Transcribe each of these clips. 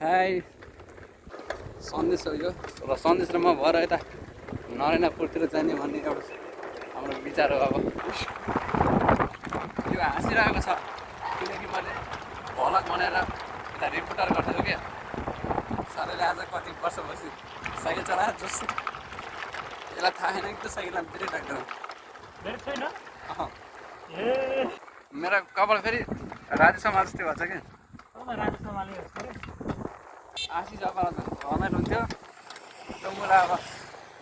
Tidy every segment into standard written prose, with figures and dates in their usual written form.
High सन्देश हो यो र सन्देश र म भएर यता नरेनापुरतिर जाने भन्ने एउटा हाम्रो विचार हो। अब यो हाँसिरहेको छ किनकि मैले भ्लग बनाएर यता रिपोर्टर गर्दैछु क्या। सरले आज कति वर्षपछि साइकल चलाएर जोस् यसलाई थाहा छैन कि त्यो साइकलमा ब्रेक लाग्दैन। मेरो कपाल फेरि राजेशमा जस्तै भन्छ कि आशिष अपार रमाइलो हुन्थ्यो त्यो मलाई अब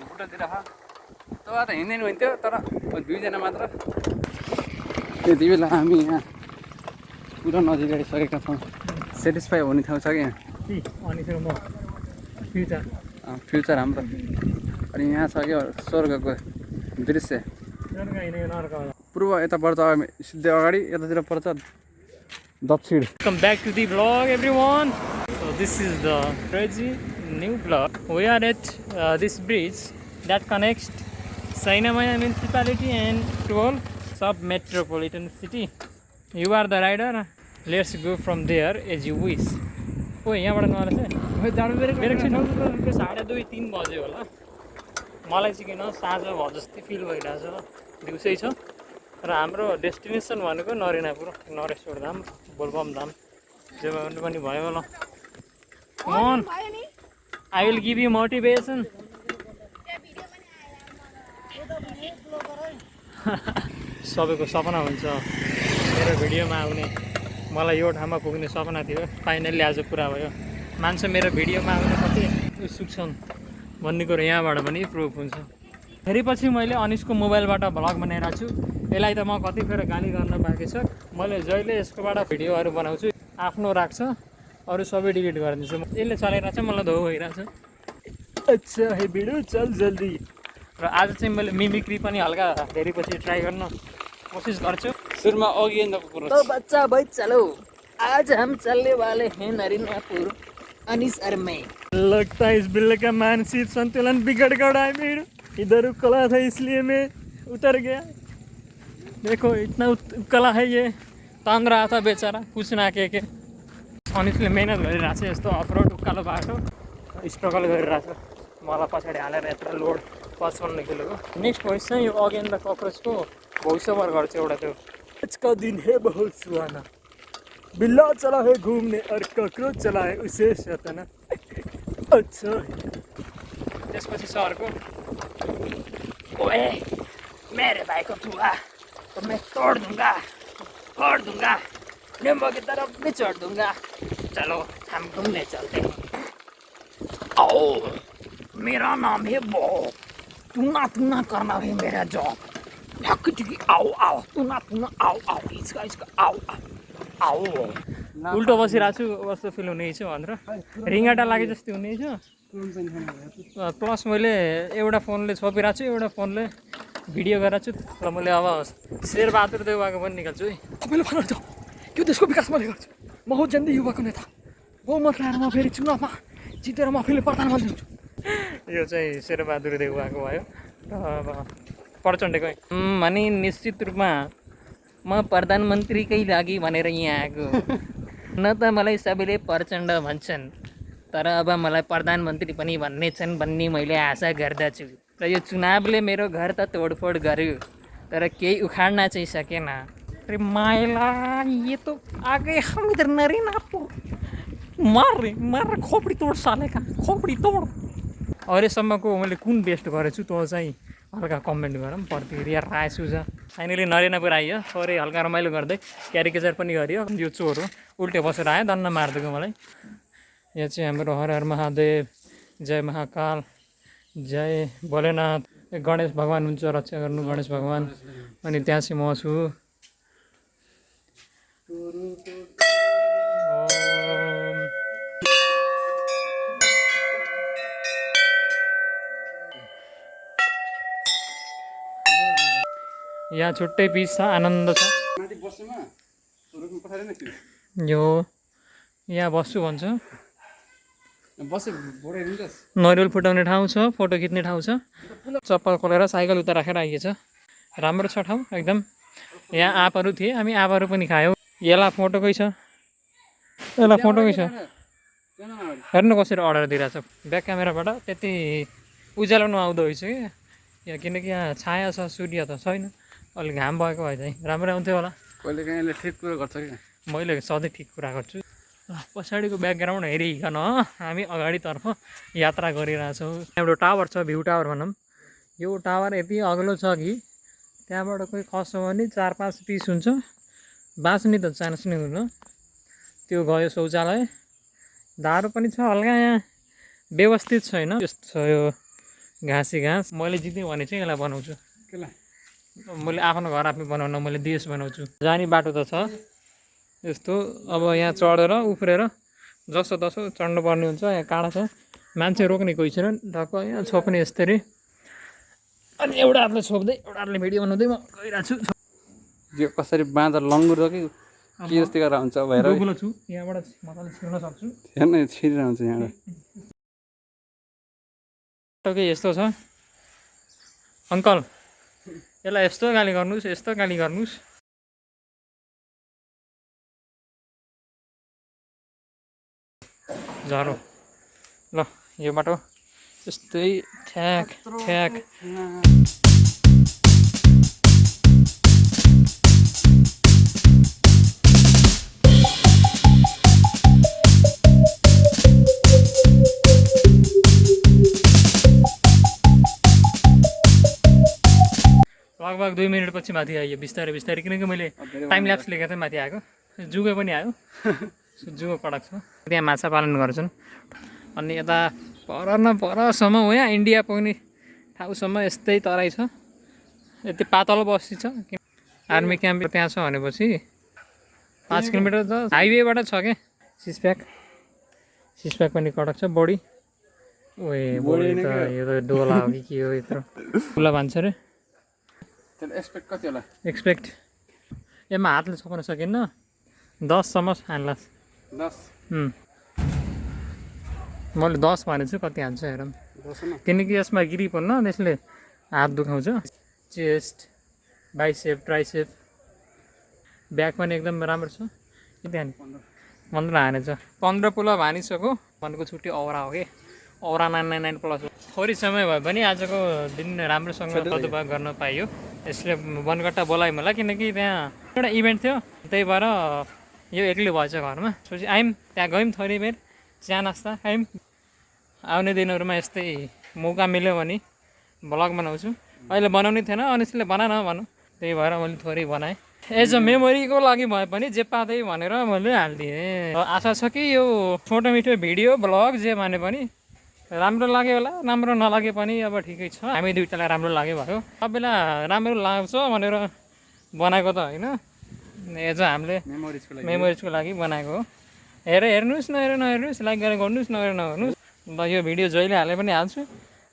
बुटोतिर तँ त हिँड्दैन हुन्थ्यो तर दुईजना मात्र। त्यति बेला हामी यहाँ पुरा नजिक आइसकेका छौँ। सेटिस्फाई हुने ठाउँ छ कि फ्युचर हाम्रो। अनि यहाँ छ क्या स्वर्गको दृश्य। पूर्व यता पर्छ सिधै अगाडि यतातिर पर्छ दक्षिण। Welcome back to the vlog everyone. So this is the crazy new vlog. We are at this bridge that connects Sainamaya municipality and Tuol sub-metropolitan city. You are the rider. Let's go from there as you wish. Oh, यहाँबाट नआएर चाहिँ मेरो चाहिँ 2:30-3 बज्यो होला। मलाई चाहिँ किन साँझ भयो जस्तै फिल भइरहेछ। दिउँसै छ र हाम्रो डेस्टिनेसन भनेको नरेनापुर नरेश्वर धाम बोलबम धाम जे पनि भयो होला। Come on, I will give you motivation. सबैको सपना हुन्छ मेरो भिडियोमा आउने। मलाई यो ठाउँमा पुग्ने सपना थियो, फाइनल्ली आज पुरा भयो। मान्छे मेरो भिडियोमा आउने कति उत्सुक छन् भन्ने कुरो यहाँबाट पनि प्रुफ हुन्छ। फेरि पछि मैले अनिसको मोबाइलबाट भ्लग बनाइरहेको छु। यसलाई त म कतिखेर गाली गर्न बाँकी छ। मैले जहिले यसकोबाट भिडियोहरू बनाउँछु आफ्नो राख्छ, अरू सबै डिलिट गरिदिन्छु। यसले चलाइरहेको छ, मलाई धो भइरहेछ। अच्छा हे भिडियो चल जल्दी। र आज चाहिँ मैले मिमिक्री पनि हल्का धेरै पछि ट्राई गर्न कोसिस गर्छु। सुरुमा अघिएको कुरो तो बच्चा भाई चलो आज हम चलने वाले हैं नरेनापुर अनिस और मैं। लगता है इस बिल्ले का मानसिक संतुलन बिगड़ गया है मेरा। इधर उकला था इसलिए मैं उतर गया। देखो इतना उकला है ये, तान रहा था बेचारा कुछ ना के। अनिसले मेहनत गरिरहेको छ यस्तो अफरोड उकालो बाटो स्ट्रगल गरिरहेको छ। मलाई पछाडि हालेर यत्रो लोड 55 किलोको। नेक्स्ट भोइस चाहिँ यो अगेन द ककरोचको भोइस ओभर गर्छु एउटा त्यो। आज का दिन है बहुत सुहाना, बिल्ला चला है घूमने और ककरोच चला है उसे सताना। अच्छा त्यसपछि सरको ओए मेरे भाई को छुआ तो मैं तोड़ दूंगा, फोड़ दूंगा, नींबू की तरफ निचोड़ दूंगा। चलो हम घूमने चलते हैं। आओ मेरा नाम है बो, टूना टूना करना है मेरा जॉब। ढक ढकी आओ आओ टूना टूना आओ आओ इसका इसका आओ आओ आओ। उल्टो बसिरहेको छु कस्तो फिल हुनेछ भनेर रिङ्गाटा लागे जस्तै हुनेछ। प्लस मैले एउटा फोनले छोपिरहेको छु, एउटा फोनले भिडियो गरेको छु र मैले अब शेरबहादुर देउवाको पनि निकाल्छु है। सबैले भन्न जाऊ यो देशको विकास मैले गर्छु। म हो जन्दी युवाको नेता, बहुमत ल्याएर म फेरि चुनावमा जितेर म फेरि प्रधानमन्त्री हुन्छु। यो चाहिँ शेरबहादुर देउवाको भयो। र अब प्रचण्डको भने निश्चित रूपमा म प्रधानमन्त्रीकै लागि भनेर यहाँ आएको। न त मलाई सबैले प्रचण्ड भन्छन्, तर अब मलाई प्रधानमन्त्री पनि भन्ने छन् भन्ने मैले आशा गर्दछु। र यो चुनावले मेरो घर त तोडफोड गर्यो तर केही उखाड्न चाहिँ सकेन। अरे माइला ये तो आ गए हम इधर नरेनापुर। मार रे मार, खोपडी तोड सालेका, खोपडी तोड। अहिलेसम्मको मैले कुन बेस्ट गरेछु त्यो चाहिँ हल्का कमेन्ट गरौँ, प्रतिक्रिया राय सुझाव। फाइनली नरेनापुर आइयो, थोरै हल्का रमाइलो गर्दै क्यारिकेचर पनि गरियो। यो चोर हो, उल्टे बसेर आयो, दन्न मारिदिएको मलाई। यहाँ चाहिँ हाम्रो हर हर महादेव, जय महाकाल, जय भोलेनाथ, गणेश भगवान् हुन्छ, रक्षा गर्नु गणेश भगवान्। अनि त्यहाँ चाहिँ म छु। यहाँ छुट्टै पिस छ, आनन्द छ। यो यहाँ बस्छु भन्छ। नरिवल फुटाउने ठाउँ छ, फोटो खिच्ने ठाउँ छ। चप्पल खोलेर साइकल उता राखेर आइएछ। राम्रो छ ठाउँ एकदम। यहाँ आँपहरू थिए, हामी आँपहरू पनि खायौँ। यसलाई फोटोकै छ, यसलाई फोटोकै छ। हेर्नु कसरी अर्डर दिइरहेछ ब्याक क्यामेराबाट त्यति उज्यालो नआउँदो रहेछ कि यहाँ किनकि यहाँ छाया छ सूर्य त छैन अलिक घाम भएको भए चाहिँ राम्रै आउँथ्यो होला कहिले काहीँ यसले ठिक कुरो गर्छ क्या मैले सधैँ ठिक कुरा गर्छु पछाडिको ब्याकग्राउन्ड हेरिकन हामी अगाडितर्फ यात्रा गरिरहेछौँ एउटा टावर छ भ्यू टावर भनौँ यो टावर यति अग्लो छ कि त्यहाँबाट कोही खस्यो भने 4-5 पिस हुन्छ बाँच्ने त चान्स नै हुनु त्यो गयो शौचालय धारो पनि छ हल्का यहाँ व्यवस्थित छैन यस्तो छ यो घाँसी घाँस मैले जितेँ भने चाहिँ यसलाई बनाउँछु मैले आफ्नो घर आफै बनाउन मैले देश बनाउँछु जाने बाटो त छ यस्तो अब यहाँ चढेर उफ्रेर जसो तसो चढ्नुपर्ने हुन्छ यहाँ काँडा छ मान्छे रोक्ने कोही छैन ढक्क यहाँ छोप्ने यस्तरी अनि एउटा हातले छोप्दै एउटा हातले भिडियो बनाउँदै म गइरहेको छु यो कसरी बाँदर लङ्गुर हो कि के जस्तो गरेर हुन्छ भएर डुबुलो छु यहाँबाट मजाले छिर्न सक्छु हेर्न छिरेर हुन्छ यहाँबाट के यस्तो छ अङ्कल यसलाई यस्तो गाली गर्नुहोस् यस्तो गाली गर्नुहोस् झरो ल यो बाटो यस्तै ठ्याक ठ्याक लगभग 2 मिनटपछि माथि आयो बिस्तारै बिस्तारै किनकि मैले टाइम ल्याप्स लिएको थिएँ माथि आएको जुगो पनि आयो जुगो कडक छ त्यहाँ माछा पालन गर्छन् अनि यता पर न परसम्म हो यहाँ इन्डिया पुग्ने ठाउँसम्म यस्तै तराई छ यति पातलो बस्ती छ आर्मी क्याम्प त्यहाँ छ भनेपछि 5 किलोमिटर त हाइवेबाट छ क्या सिसप्याक पनि कडक छ बडी ओए बडी त यो त डोला हो कि के हो यत्रो ठुला भन्छ रे एक्सपेक्ट कति होला एक्सपेक्ट यसमा हातले छोप्न सकिन्न 10 सम्म हान्ला 10 मैले 10 भनेछु कति हान्छ हेरौँ किनकि यसमा गिरी पर्न त्यसले हात दुखाउँछ चेस्ट बाइसेप ट्राइसेप ब्याक पनि एकदम राम्रो छ कति हाने 15 हानेछ 15 पुलअप हानिसक्यो मनको छुट्टी औरा हो कि औरा 99 प्लस थोरै समय भए पनि आजको दिन राम्रोसँग सदुपयोग गर्न पाइयो यसले बनगट्टा बोलायो मलाई किनकि त्यहाँ एउटा इभेन्ट थियो त्यही भएर यो एक्लै भएछ घरमा सोचे आयौँ त्यहाँ गयौँ थोरै बेर चिया नास्ता खायौँ आउने दिनहरूमा यस्तै मौका मिल्यो भने भ्लग बनाउँछु अहिले बनाउने थिएन अनिसले बना न भनौँ त्यही भएर मैले थोरै बनाएँ एज अ मेमोरीको लागि भए पनि जे पाँदै भनेर मैले हालिदिएँ आशा छ कि यो छोटो मिठो भिडियो भ्लग जे भने पनि राम्रो लाग्यो होला राम्रो नलागे पनि अब ठिकै छ हामी दुईटालाई राम्रो लाग्यो भयो सबैलाई राम्रो लाग्छ भनेर बनाएको त होइन एज अ हामीले मेमोरिजको लागि बनाएको हो हेर्नुहोस् नहेर्नुहोस् लाइक गरेर गर्नुहोस् नगरेर नगर्नुहोस् ल यो भिडियो जहिले हाले पनि हाल्छु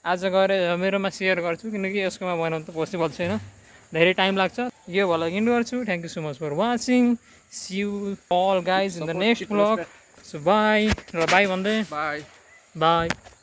आज गएर मेरोमा सेयर गर्छु किनकि यसकोमा बनाउनु त पोसिबल छैन धेरै टाइम लाग्छ यो भ्लग इन्ड गर्छु thank you so much for watching see you all guys in the next vlog so bye र बाई भन्दै बाई बाई